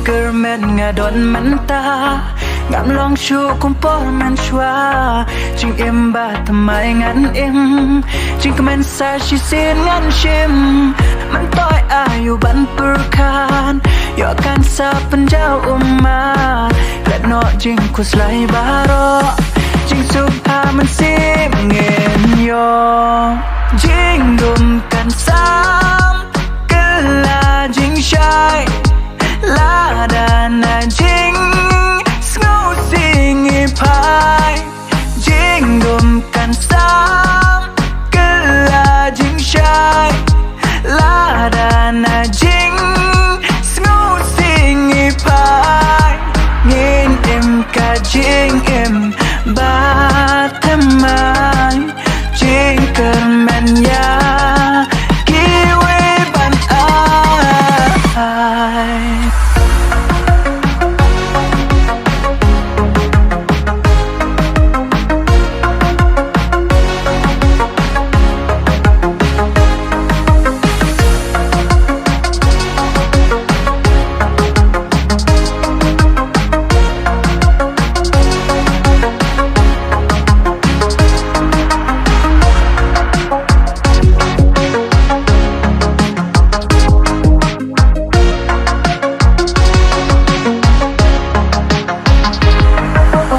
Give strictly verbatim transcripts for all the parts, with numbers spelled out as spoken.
Kyrmen nga don mynta, ngam long shuh kum por mynshuwa. Jingim ba thymmai ngan im, jingkmen sa shisien ngan shim. Myntoi aïu ban pyrkhat, ïoh kan sa pynjaw ummat. Klet noh jingkhuslai baroh, jingsuk ha mynsiem ngin ïoh. Jingdum kan sam, kylla jingshai. Lada na jingsngewsih ngi phai, jingdum kan sam, kylla jingshai. Lada na jingsngewsih ngi phai, ngin im ka jingim ba thymmai. Jingkyrmen ïa kiwei ban ai.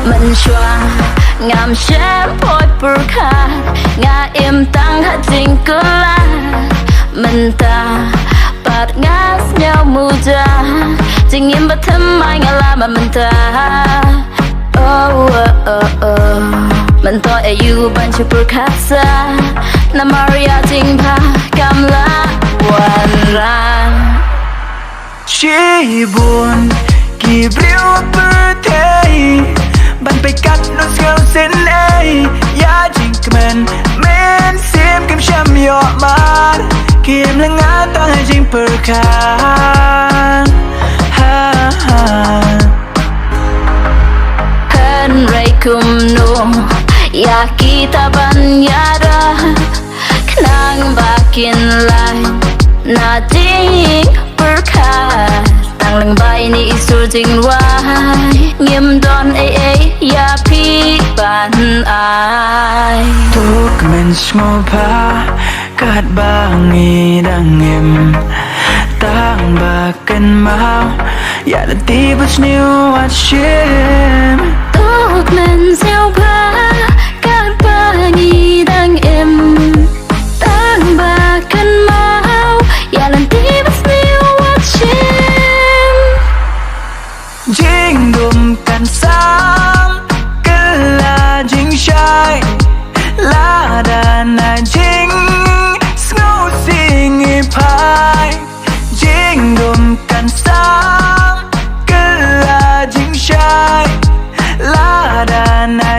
Mynshuwa ngam shem poi pyrkhat, nga im tang ha jingkular. Mynta pat nga sngew muda, jingim ba thymmai nga lah mynta. Oh, oh, oh, oh. Myntoi aïu ban shu pyrkhat sa, namar ïa jingbha kam lah wanrah. Shibun ki briew pyrthei ban pyrkhat noh sngewsih ei, ïa jingkmen mynsiem kim shym ïoh mar, kim lyngngoh tang ha jingpyrkhat. Ha, ha. Hynrei kumno ïa kita ban ïada, khnang ba kin lait na jingpyrkhat. Tang lyngba ïa i sur jingrwai, ngim don ei ei ïa phi ban ai. To kmen sngewbha katba ngi dang im, tang ba kynmaw ïa lynti bad sniew wat shim. To kmen sngewbha katba ngi dang im, tang ba kynmaw ïa lynti bad sniew wat shim. Jingdum kan sam, kylla jingshai. Lada na jingsngewsih ngi phai, jingdum kan sam, kylla jingshai. Lada na